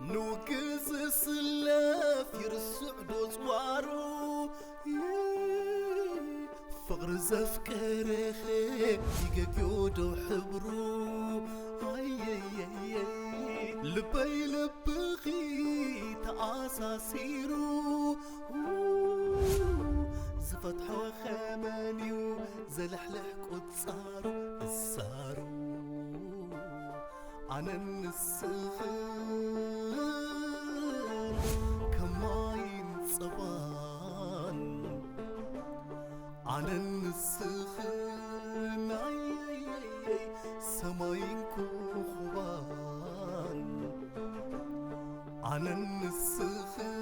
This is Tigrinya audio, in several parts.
ንውግእ ዝስለፍ ይርስዕ ዶ ጽዋሩ? ፍቕሪ ዘፍቀረኸ ይገግዮ ዶ ሕብሩ? ኣየየየይ፣ ልበይ ልብኺ ተኣሳሲሩ፣ ዝፈትሖ ኸመንዩ ዘልሕልሕ ቁጻሩ እሳሩ። ኣነን ንስኽን ከም ማይን ጸባን፣ ኣነን ንስኽን ኣየየየይ ሰማይን ኮኾባን፣ ኣነን ንስኽን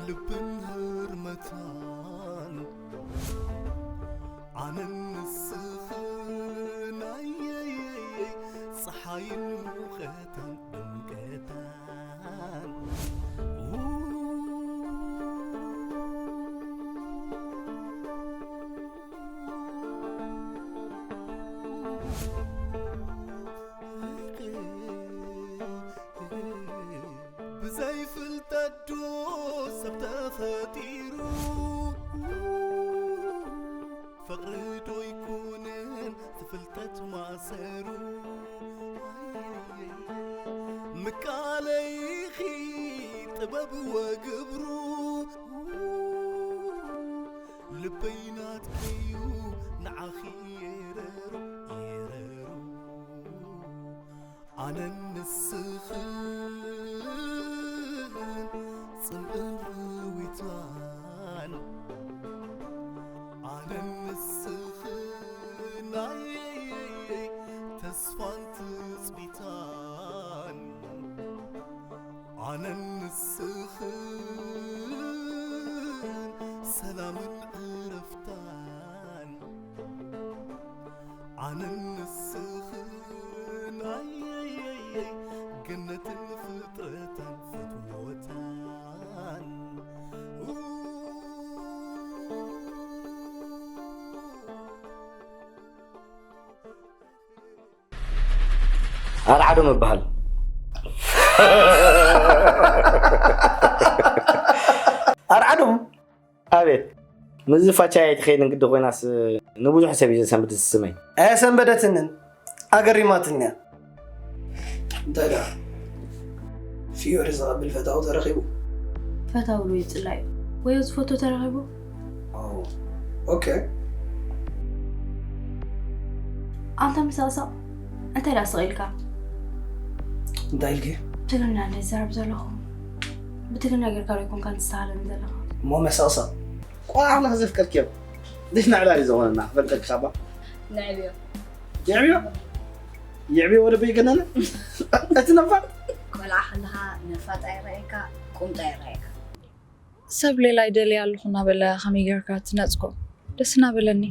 ልብን ህርመታን፣ ኣነን ንስኽን ኣየየየይ ጸሓይን ሙቐታን ድምቀታን። ብዘይ ፍልጠት ዶ ሰብ ተፈጢሩ? ፍቕሪ ዶ ይኮንን ፍልጠት ማእሰሩ? ምቃለይኺ ጥበብ ወግብሩ፣ ልበይ ናትኪዩ ንዓኺ የረሩ፣ የረሩ። ኣነን ንስኽን ጽምእን ርዊታን፣ ኣነን ንስኽን ኣየየየይ ተስፋን ትጽቢታን፣ ኣነን ንስኽን ሰላምን ዕረፍታን፣ ኣነን ንስኽን ኣየየየይ ገነትን ፍጥረታን ፍትወታን። ኣርዓዶም እበሃል። ኣርዓዶም? ኣቤት። ምስዚ ፋቻ ኣይትኸይድን ግዲ ኮይናስ ንብዙሕ ሰብ እዩ ዘሰንብድ ዝስመይ። ኣየሰንበደትንን፣ ኣገሪማትኒ እያ። እንታይ ደኣ? ፊዮሪ ዘቐብል ፈታዊ ተረኺቡ? ፈታዊ ዶ ይጽላእ እዩ? ወይ ዝፈቶ ተረኺቡ? ኦ፣ ኦኬ። ኣንታ ምሳቕሳቕ፣ እንታይ ደኣ ስቕ ኢልካ? እንታይ ኢልኪ? ትግርኛ እንደ ዝዛረብ ዘለኹ፣ ብትግርኛ ጌርካ ዶ ኣይኮንካን ትስተሃለኒ ዘለኻ? እሞ መሳቕሳቕ። ቆልዓ ኣምላኽ ዘፍቀርክዮ። ድሽ ንዕላል እዩ ዝኾነና፣ ክፈልጠኪ ካባ። ንዕብዮ። ይዕብዮ? ይዕብዮ ወደ በይ ገነነ? እቲ ነፋጥ? ቆልዓ ከለኻ ነፋጥ ኣይረኣየካ፣ ቁምጣ ይረኣየካ። ሰብ ሌላ ይደልይ ኣለኹ እናበለ ከመይ ጌርካ ትነጽጎ? ደስ እናበለኒ።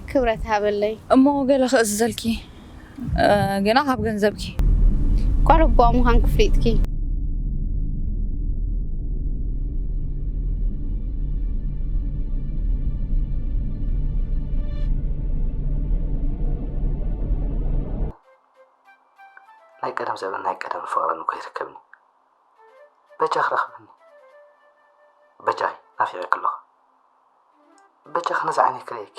ክብረት ሃበለይ። እሞ ገለ ክእዝዘልኪ፣ እ፣ ግና ካብ ገንዘብኪ። ጓል ኣቦኣ ምዃንኪ ፍሊጥኪ። ናይ ቀደም ዘበን ናይ ቀደም ፍቕረን እኮ ይርከብኒ። በጃኺ ረኽብኒ። በጃኺ ናፊቐኪ ኣለኹ። በጃኺ ነዚ ዓይነይ ክርእየኪ።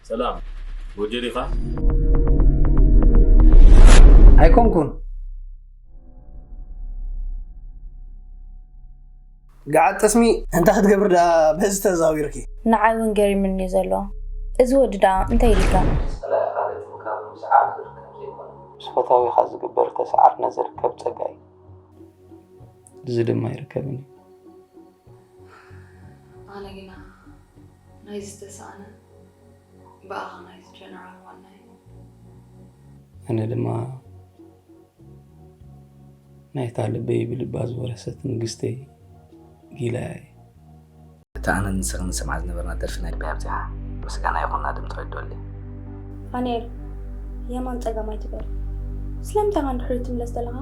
ሰላም፣ ጎጆ ዲኻ? ኣይኮንኩን። ገዓት ጠስሚ፣ እንታይ ክትገብር ደኣ በዚ ተዛዊርኪ? ንዓይ እውን ገሪሙኒ ዘሎ። እዚ ወዲ ደኣ እንታይ ኢልካ? ጸላኢኻ ገጢምካ ብምስዓር ዝርከብ ዘይኮነ፣ ምስ ፈታዊኻ ዝግበር ተስዓር ነዚ ርከብ ጸጋ እዩ። እዚ ድማ ይርከብን እዩ። ኣነ ግና ናይዚ ዝተሳእነ ብኣኻ ናይዚ ጀነራል ዋናይ። ኣነ ድማ ናይታ ልበይ ብልባ ዝወረሰት ንግስተይ ጊላያ እየ። እታ ኣነ ንስኽን ንሰምዓ ዝነበርና ደርፊ ናይ ልበይ ኣብዚሓ። ምስጋና ይኹን ናድም ተወደወለይ። ፋንኤል፣ የማን ጸጋም ኣይትበል። ስለምንታይ ኢኻ ንድሕሪት ትምለስ ዘለኻ?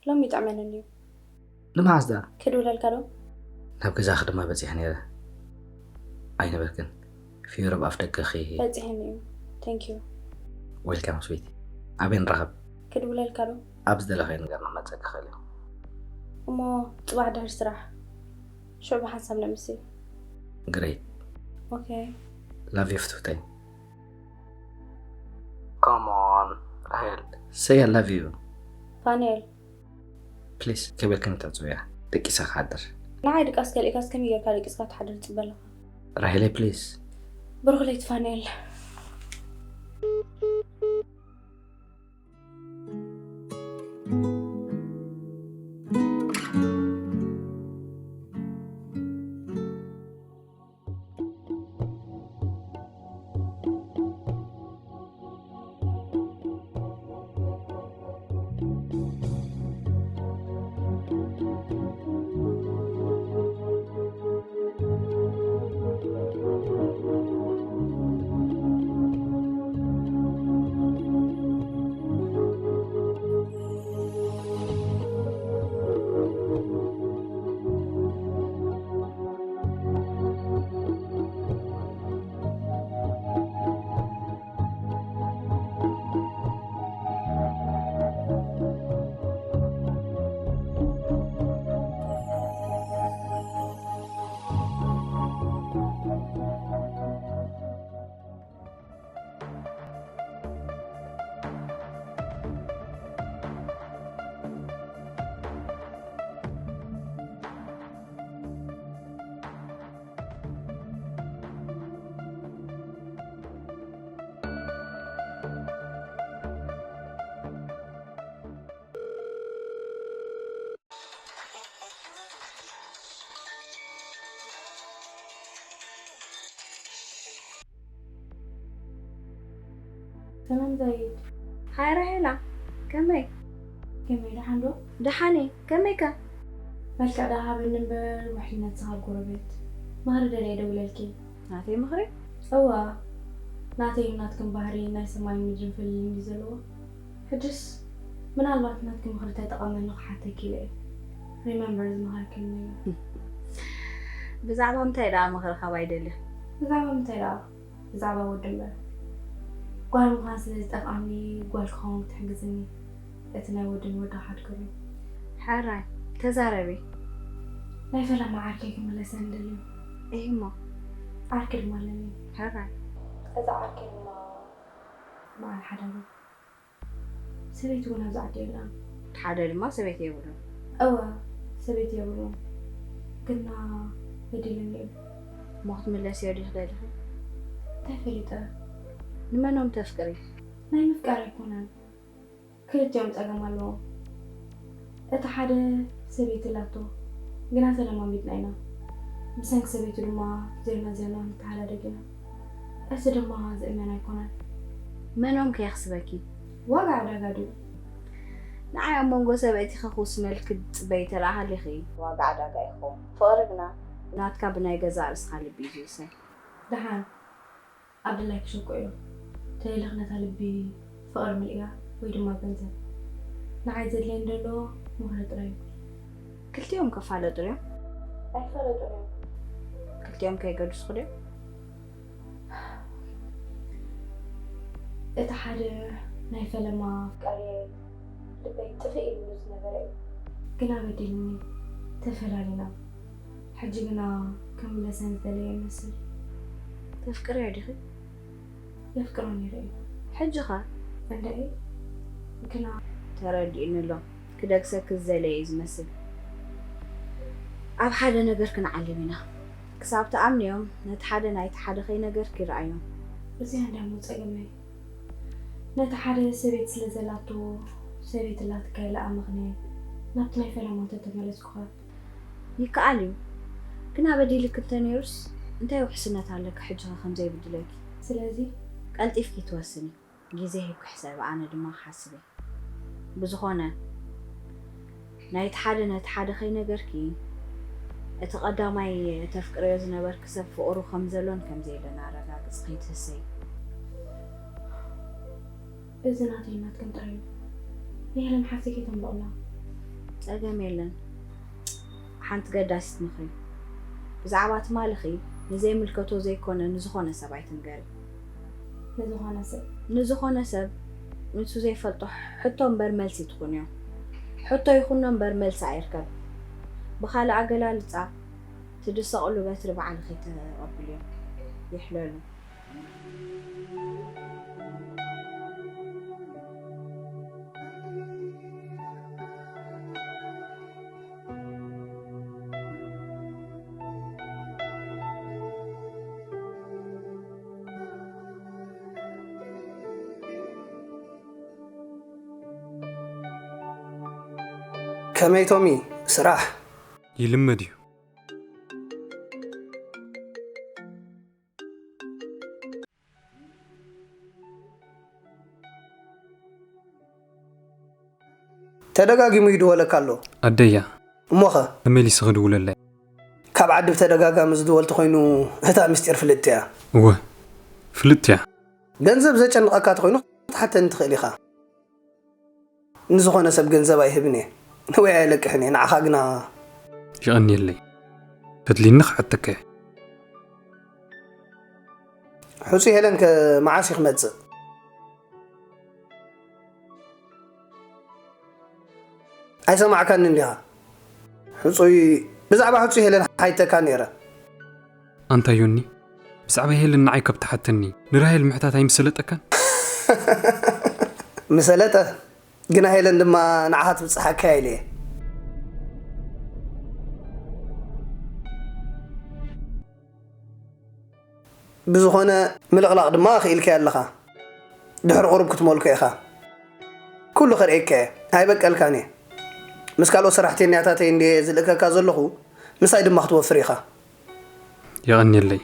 ሎሚ ይጥዕመኒ እንድዩ። ንምሓዝ ደኣ? ክድውለልካ ዶ? ናብ ገዛኺ ድማ በጺሐ ነይረ። ኣይነበርክን። ፊዮረብ ኣፍ ደገኺ። በጺሐኒ እዩ። Thank you። Welcome ስዊቲ። ኣበይ ንራኸብ? ክድውለልካ ዶ? ኣብ ዝደለኻዮ ነገር ንኽመጸኪ እኽእል እየ። እሞ ጽባሕ ድሕሪ ስራሕ ሽዑ ብሓንሳብ ነምሲ። Great። Okay። Love you ፍትውተይ። Come on ራሄል። Say I love you። ፋንኤል። Please ከይበልክኒ ተዕጽውያ። ደቂሰ ክሓድር። ንዓይ ድቃስ ከልኢካስ ከመይ ጌርካ ደቂስካ ትሓድር ትጽበ ኣለኻ? ራሄለይ please። ብሩኽ ለይቲ ፋንኤል። ሰላም ዛይድ። ሃይ ራሄላ፣ ከመይ? ከመይ፣ ደሓን ዶ? ደሓን እየ። ከመይ ከ? መልክዕ ደኣ ሃበኒ እምበር፣ ውሕልነት ስኻ ጎረቤት። ምኽሪ ደልየ ደውለልኪ። ናተይ ምኽሪ? እወ፣ ናተይን ናትክን ባህሪ ናይ ሰማይን ምድርን ፍልልይ እንድዩ ዘለዎ። ሕጅስ ምናልባት ናትኪ ምኽሪ ተጠቐመኒ ክሓተኪ ኢለ እየ። ሪመምበር ዝመኸርክኒ ነገር። ብዛዕባ ምንታይ ደኣ ምኽሪ ካባይ ደልኺ? ብዛዕባ ምንታይ ደኣ? ብዛዕባ ወዲ እምበር። ጓል ምዃን ስለ ዝጠፍኣኒ ጓል ክኸውን ክትሕግዝኒ እቲ ናይ ወዲ ንወዲ ክሓድገሉ። ሕራይ፣ ተዛረቢ። ናይ ፈለማ ዓርከይ ክምለሰኒ ደልዩ። እሂ እሞ? ዓርኪ ድማ ኣለኒ። ሕራይ። እዚ ዓርከይ ድማ በዓል ሓዳር እዩ። ሰበይቲ እውን ኣብዚ ዓዲ የላን። እቲ ሓደ ድማ ሰበይቲ የብሉን። እወ፣ ሰበይቲ የብሉን። ግና በዲሉኒ እዩ። እሞ ክትምለስዮ ዲኺ ደሊኺ? እንታይ ፈሊጠ? ንመኖም ተፍቅሪ? ናይ ምፍቃር ኣይኮነን። ክልቲኦም ጸገም ኣለዎም። እቲ ሓደ ሰበይቲ ኣላቶ፣ ግና ተለማሚድና ኢና። ብሰንኪ ሰበይቱ ድማ ዜርና ዜርና ንተሓዳደግ ኢና። እዚ ድማ ዝእመን ኣይኮነን። መኖም ከ የኽስበኪ? ዋጋ ዕዳጋ ድዩ? ንዓይ ኣብ መንጎ ሰበይትኺ ክውስነልኪ ክትጽበዪ ተለኣ ሃሊኺ። ዋጋ ዕዳጋ ይኸውን። ፍቕሪ ግና ናትካ ብናይ ገዛእ ርእስኻ ልቢ እዩ ዝውሰን። ደሓን። ኣብ ድላይኪ ሸኩዕዮ። ተደሊኺ ነታ ልቢ ፍቕሪ ምልእያ ወይ ድማ ገንዘብ። ንዓይ ዘድልየኒ ዘሎ ምኽሪ ጥራይ እዩ። ክልቲኦም ከፋለጡ ድዮም? ኣይፋለጡን እዮም። ክልቲኦም ከየገድሱኺ ድዮም? እቲ ሓደ ናይ ፈለማ ኣፍቃሪየ ልበይ ጥፍእ ኢሉሉ ዝነበረ እዩ። ግና በዲሉኒ፣ ተፈላሊና። ሕጂ ግና ክምለሰኒ ዝደለየ ይመስል። ተፍቅርዮ ዲኺ? የፍቅሮ ነይረ እዩ። ሕጂ ኸ? እንድዒ፣ ግና ተረዲኡኒ ኣሎ። ክደግሰኪ ዝደለየ እዩ ዝመስል። ኣብ ሓደ ነገር ክንዓልም ኢና። ክሳብ ትኣምንዮም፣ ነቲ ሓደ ናይቲ ሓደ ከይነገርኪ ይርኣዮ። እዚኣ እንድያ እሞ ጸገመይ። ነቲ ሓደ ሰበይቲ ስለ ዘላቶ፣ ሰበይቲ ኣላትካ ኢለ ኣመኽንየ ናብቲ ናይ ፈለማ እንተተመለስኩኸ? ይከኣል እዩ። ግና በዲልኪ እንተ ነይሩስ፣ እንታይ ውሕስነት ኣለኪ ሕጂ ኸ ከም ዘይብድለኪ? ስለዚ? ቀልጢፍኪ ትወስኒ። ግዜ ሂብኪ ሕሰቢ፣ ኣነ ድማ ክሓስብ እየ። ብዝኾነ፣ ናይቲ ሓደ ነቲ ሓደ ከይነገርኪ፣ እቲ ቀዳማይ ተፍቅርዮ ዝነበርኪ ሰብ ፍቕሩ ከም ዘሎን ከም ዘየለን ኣረጋግጺ፣ ከይትህሰዪ። እዚ ናተይን ናትክን ጥራይ እዩ። ንሄለን ሓፍተይ ከይተንብቑላ። ጸገም የለን። ሓንቲ ገዳሲት ምኽሪ። ብዛዕባ ትማልኺ ንዘይምልከቶ ዘይኮነ ንዝኾነ ሰብ ኣይትንገሪ። ንዝኾነ ሰብ? ንዝኾነ ሰብ ንሱ ዘይፈልጦ ሕቶ እምበር መልሲ ትኹንዮ። ሕቶ ይኹኖ እምበር መልሲ ኣይርከብ። ብኻልእ ኣገላልጻ፣ ትድሰቕሉ በትሪ ባዕልኺ ተቐብልዮ። ይሕለሉ። ከመይ ቶሚ፣ ስራሕ? ይልመድ እዩ። ተደጋጊሙ ይድወለካ ኣሎ። ኣደያ። እሞኸ? ተመሊሱ ክድውለለይ። ካብ ዓዲ ብተደጋጋሚ ዝድወል ተኾይኑ እታ ምስጢር ፍልጥቲ እያ። እወ፣ ፍልጥቲ እያ። ገንዘብ ዘጨንቐካ ተኾይኑ ክትሓተኒ ትኽእል ኢኻ። ንዝኾነ ሰብ ገንዘብ ኣይህብን እየ ወይ ኣየለቅሕን እየ። ንዓኻ ግና። የቐንየለይ። ተድልይኒ ክሓተካ እየ። ሕጹይ ሄለን ከ መዓስ እዩ ክመጽእ? ኣይሰማዕካንን ዲኻ? ሕጹይ፣ ብዛዕባ ሕጹይ ሄለን ሓቲተካ ነይረ። ኣንታ ዮኒ፣ ብዛዕባ ሄለን ንዓይ ካብ ትሓተኒ ንራሄል ምሕታት ኣይምሰለጠካን? ምሰለጠ፣ ግና ሄለን ድማ ንዓኻ ትብጽሓካ ኢለ እየ። ብዝኾነ ምልቕላቕ ድማ ኣኽኢልካዮ ኣለኻ። ድሕሪ ቁሩብ ክትመልኮ ኢኻ። ኩሉ ከርእየካ እየ። ኣይበቀልካን እየ። ምስ ካልኦት ሰራሕተኛታተይ እንድየ ዝልእከካ ዘለኹ፣ ምሳይ ድማ ክትወፍር ኢኻ። የቐንየለይ።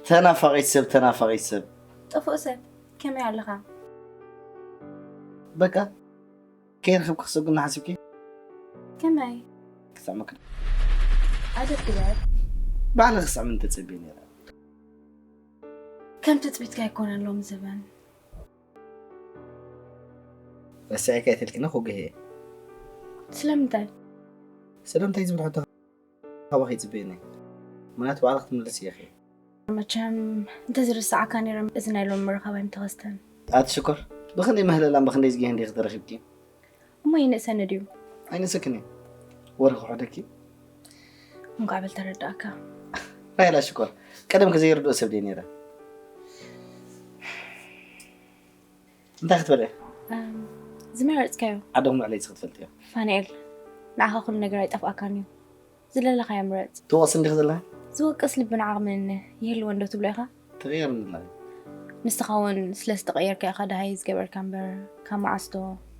ተናፋቒት ሰብ፣ ተናፋቒት ሰብ። ጥፉእ ሰብ፣ ከመይ ኣለኻ? በቃ ከየርኸብኪ ክሰጉና ሓሲብኪ? ከመይ? ክስዕመኪ ዶ? ኣደብ ግበር። ባዕልኺ ክስዕመኒ ተጸብየ ነይረ። ከም ትጽቢትካ ኣይኮነን ሎሚ ዘበን። ረሲዐኪ ኣይተልክኒ ኩግሄ። ስለምንታይ? ስለምንታይ ዝብል ሕቶ ካባኺ ይጽበየኒ። ምኽንያቱ ባዕልኺ ክትምልስዮ ኢኺ። መቸም እንተዝርስዓካ ነይረ እዚ ናይ ሎሚ ምርኻብ ኣይምተኸስተን። ኣቲ ሽኮር፣ ብኽንደይ ምህለላን ብኽንደይ ዝጊህን ዲኺ ተረኺብኪ? እሞ ይንእሰኒ ድዩ? ኣይንእሰክን እየ። ወርሒ ክውሕደኪ እንኳዕ በል ተረዳእካ። ራሄላ ሽኮር፣ ቀደም ከ ዘይርድኦ ሰብ ድየ ነይረ? እንታይ ክትበልዒ? ዝመረፅካዮ። ዓደኹም ልዕለይ ክትፈልጥዮ። ፋንኤል፣ ንዓኻ ኩሉ ነገር ኣይጠፍኣካን እዩ። ዝደለኻዮ ምረፅ። ትወቕስ እንዲኺ ዘለኺ? ዝወቅስ ልብን ዓቕምን ይህልወን ዶ ትብሎ ኢኻ? ተቐይርኒ ኣለኺ። ንስኻ እውን ስለ ዝተቐየርካ ኢኻ ደሃይ ዝገበርካ እምበር ካብ መዓስ ዶ?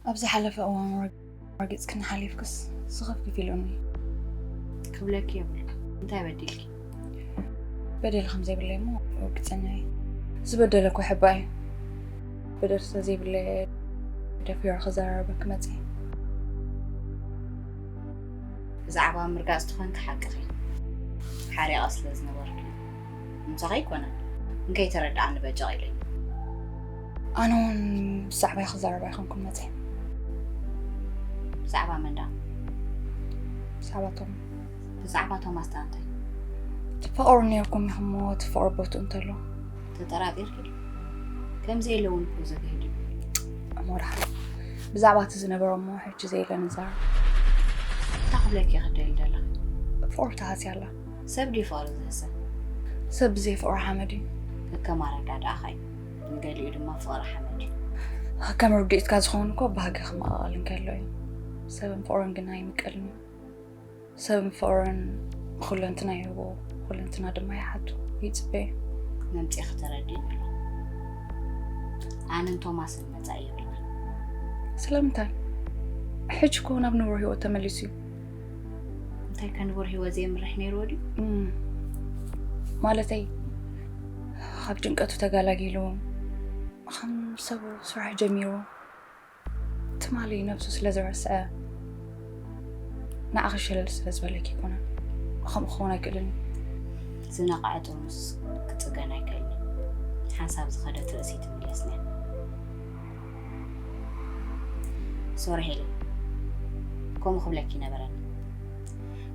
ኣብ ዝሓለፈ እዋን ረጊፅክኒ ሓሊፍክስ ስኽፍክፍ ኢሉኒ። ክብለኪ የብልኩ። እንታይ በዲልኪ? በደል ከም ዘይብለይ እሞ ርግፀኛ እየ። ዝበደለኩ ሕባእ እዩ። በደል ስለ ዘይብለይ እየ ደፊረ ክዘራረበኪ መፂኤ። ብዛዕባ ምርጋፅ ተኾንኪ ሓቅኺ። ሓሪቐ ስለ ዝነበርኩ እዩ። ምሳኺ ኣይኮነን። እንከይተረድኣኒ በጨቕ ኢለይ። ኣነ እውን ብዛዕባይ ክዛረብ ኣይኮንኩን መፂኤ። ብዛዕባ መን ደኣ? ብዛዕባ ቶም። ብዛዕባ ቶማስ ደኣ እንታይ? ትፋቐሩ ነይርኩም ኢኹም እሞ እቲ ፍቕሪ ቦትኡ እንተሎ። ተጠራጢርኪ? ከም ዘየለ እውን እኮ ዘግህድ እዩ። እሞ ደሓን። ብዛዕባ እቲ ዝነበረ እሞ ሕጂ ዘየለ ንዛረብ። እንታይ ክብለኪ እየ ክትደሊ ዘለኺ? ፍቕሪ ተሃስያ ኣላ። ሰብ ድዩ ፍቕሪ ዝህሰ? ሰብ ብዘይ ፍቕሪ ሓመድ እዩ። ከከም ኣረዳድኣኻ እዩ። ንገሊኡ ድማ ፍቕሪ ሓመድ እዩ። ከም ርድኢትካ ዝኸውን እኮ ባህጊ ክመቓቐል እንከሎ እዩ። ሰብን ፍቕሩን ግን ኣይምቀልን እዩ። ሰብን ፍቕሩን ኩለንትና ይህቦ፣ ኩለንትና ድማ ይሓቱ፣ ይፅበዩ። መምፅኢ ከተረድእኒ ኣሎ። ኣነን ቶማስን መፃኢ የብልና። ስለምንታይ? ሕጂ እኮ ናብ ንቡር ህይወት ተመሊሱ እዩ። እንታይ ከንቡር ህይወት ዘየምርሕ ነይርዎ ድዩ? እም፣ ማለተይ ካብ ጭንቀቱ ተገላጊሉ ከም ሰብ ስራሕ ጀሚሩ ትማሊ ነብሱ ስለ ዝረስዐ ንዓኺ ሸለል ስለ ዝበለኪ ኣይኮነን። ከምኡ ክኸውን ኣይክእልን እዩ። ዝነቕዐ ጥርሙስ ክፅገን ኣይክእልን እዩ። ሓንሳብ ዝኸደት ርእሲ ትምለስና እያ። ሶሪ ሄሊ፣ ከምኡ ክብለኪ ነበረኒ።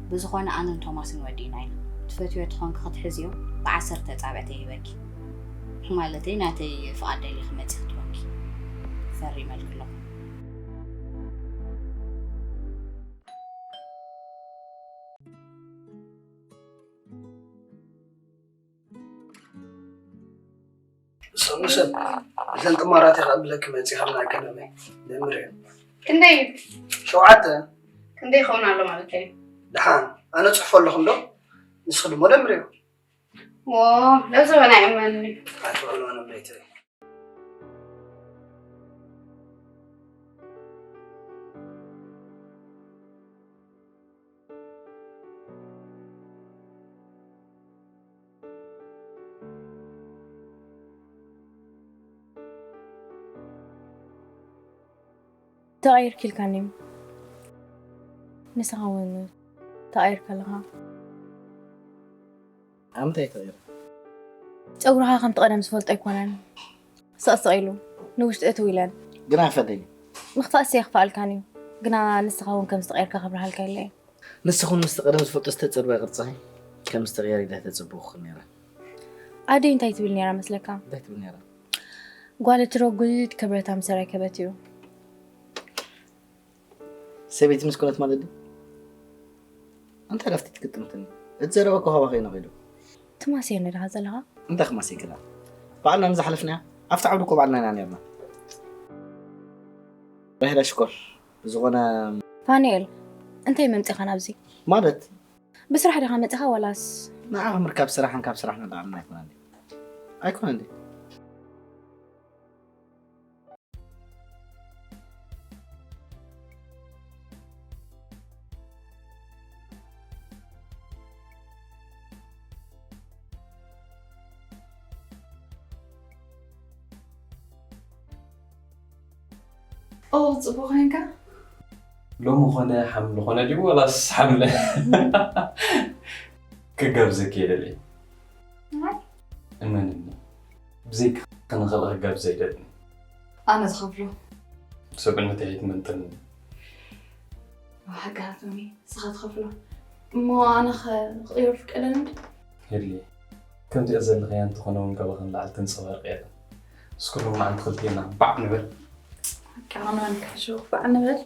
ብዝኾነ ኣነን ቶማስን ወዲእና ኢና። ትፈትዮ ተኾንኪ ክትሕዝዮ ብዓሰርተ ፃብዕተ ይህበኪ። ማለተይ ናተይ ፍቓድ ደሊኺ መፂኺ ትኾንኪ። ፈሪመልኪ ኣለኹ። ሰኑ ሰብ እዘን ጥማራት ኢኻ ብለኪ መፂኻ ናይ ቀደመይ ደምር እየን። ክንደይ እዩ? ሸውዓተ ክንደይ ይኸውን ኣሎ ማለት እዩ? ደሓን ኣነ ፅሕፎ ኣለኹ እንዶ ንስኺ ድሞ ደምር እዩ። ዎ ለዘበና ይመኒ ኣይትበሉ ኣነ ቤተይ ተቐይርኪ ኢልካኒ ንስኻ እውን ተቐይርካ ኣለኻ። ኣምታይ ተቐይረ? ጸጉርኻ ከምቲ ቀደም ዝፈልጦ ኣይኮነን። ስቕስቕ ኢሉ ንውሽጢ እትው ኢለን። ግና ፈደይ። ምኽፋእስ የኽፍኣልካን እዩ። ግና ንስኻ እውን ከም ዝተቐየርካ ከብርሃልካ ኢለ እየ። ንስኹን ምስቲ ቀደም ዝፈልጦ ዝተጸርበ ቅርጽኺ ከም ዝተቐየረ ኢለ ተጸበኹ ነይረ። ኣደይ እንታይ ትብል ነይራ መስለካ? እንታይ ትብል ነይራ? ጓል እትረጉድ ክብረታ ምስ ኣረከበት እዩ። ሰበይቲ ምስ ኮነት ማለት ድዩ? እንታይ ረፍቲ ትግጥምትኒ? እቲ ዘረባ እኮ ካባኺ እዩ ነቒሉ። ትማስየኒ ዲኻ ዘለኻ? እንታይ ክማስየክላ? ባዕልና ንዝሓለፍናያ ኣብቲ ዓውዲ እኮ ባዕልና ኢና ነርና። ራሄላ ሽኮር ብዝኾነ ፋኑኤል እንታይ መምፂኻ ናብዚ? ማለት ብስራሕ ዲኻ መፂኻ ዋላስ? ንዓኻ ምርካብ ስራሕን ካብ ስራሕ ንላዕልን ኣይኮነን ድዩ? ኣይኮነን ድዩ? ኦ ፅቡቅ ኮይንካ። ሎሚ ኾነ ሓምሊ ኾነ ድዩ ወላስ ሓምለ? ክጋብዘኪ እየ ደልየ። እመንኒ ብዘይካ ንኸልእ ክጋብዝ ኣይደልን። ኣነ ዝኸፍሎ። ሰብነተይ ኣይትመንጠኒ። ኣጋጥሚ ንስኻ ትኸፍሎ እሞ ኣነ ክቕይሮ ፍቀደኒ። ሄሊ ከምዚኣ ዘለኻያ እንተኾነ እውን ገባኻ ንላዕሊ ተንጸባርቕ እያ። እስኪ ሎማዓንቲ ክልቴና ባዕ ንበል። ኣቃቕማን ክሕሹ ባዕ ንበል።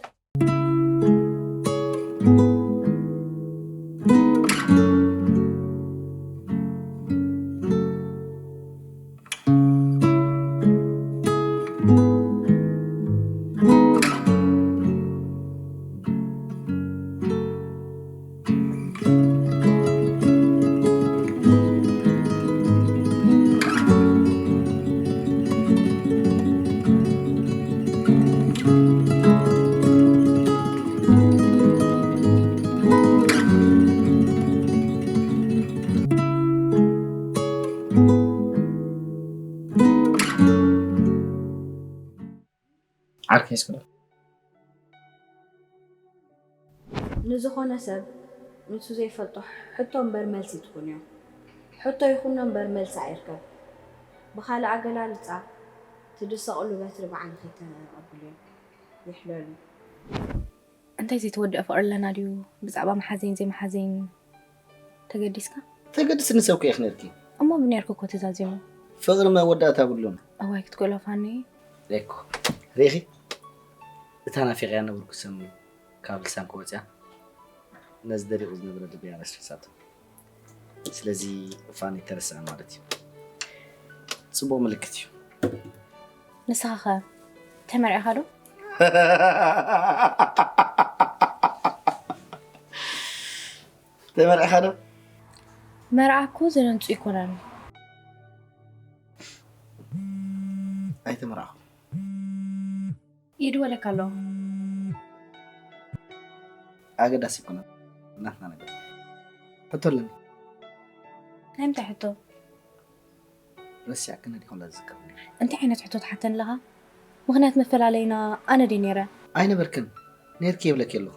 ዓርከይ እስኪ ዶ ንዝኾነ ሰብ ንሱ ዘይፈልጦ ሕቶ እምበር መልሲ ትኹንዮ። ሕቶ ይኹኖ እምበር መልሲ ኣይርከብ። ብኻልእ ኣገላልፃ ትድሰቕሉ በትሪ ባዕልኺ ተቐብልዮ። ይሕለሉ። እንታይ ዘይተወደአ ፍቕሪ ኣለና ድዩ? ብዛዕባ መሓዘይን ዘይመሓዘይን ተገዲስካ? ተገድስኒ ሰብ እኮ ኢኺ ነርኪ። እሞ ብነርኪ እኮ ተዛዚሙ። ፍቕሪ መወዳእታ የብሉን። እዋይ ክትክእሎ ፋኒ። እኮ ሪኢኺ እታ ናፊቐያ ነበርኩ ስም ካብ ልሳንኪ ወፂኣ ነዚ ደሪቑ ዝነበረ ልበይ ኣረስሪሳቶ። ስለዚ ፋኒ ኣይተረስዐን ማለት እዩ። ጽቡቕ ምልክት እዩ። ንስኻ ኸ ተመርዕኻ ዶ? ተመርዕኻ ዶ? መርዓ እኮ ዘነንጹ ኣይኮነን። ኣይተመርዓኹ። ይድወለካ ኣሎ። ኣገዳሲ ኣይኮነን። ናትና ነገር። ሕቶ ኣለኒ። ናይ ምንታይ ሕቶ? ረሲዕክኒ ዲኹም ላዝከር ነይረ። እንታይ ዓይነት ሕቶ ትሓተኒ ኣለኻ? ምኽንያት መፈላለይና ኣነ ድየ ነይረ? ኣይነበርክን። ነይርኪ የብለኪ ኣለኹ።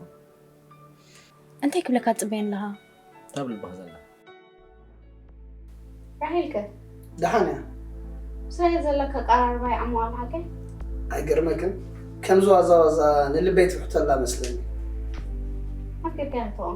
እንታይ ክብለካ ትጽበየኒ ኣለኻ? ታብ ልባኽ ዘላ። ራሄልከ ደሓን እያ። ብሳይ ዘለካ ኣቀራርባ ይዓሞ ኣሎ ሓቀይ? ኣይገርመክን? ከምዚ ዋዛ ዋዛ ንልበይ ትፍሕተላ መስለኒ። ኣፍቂርካ ክትኾን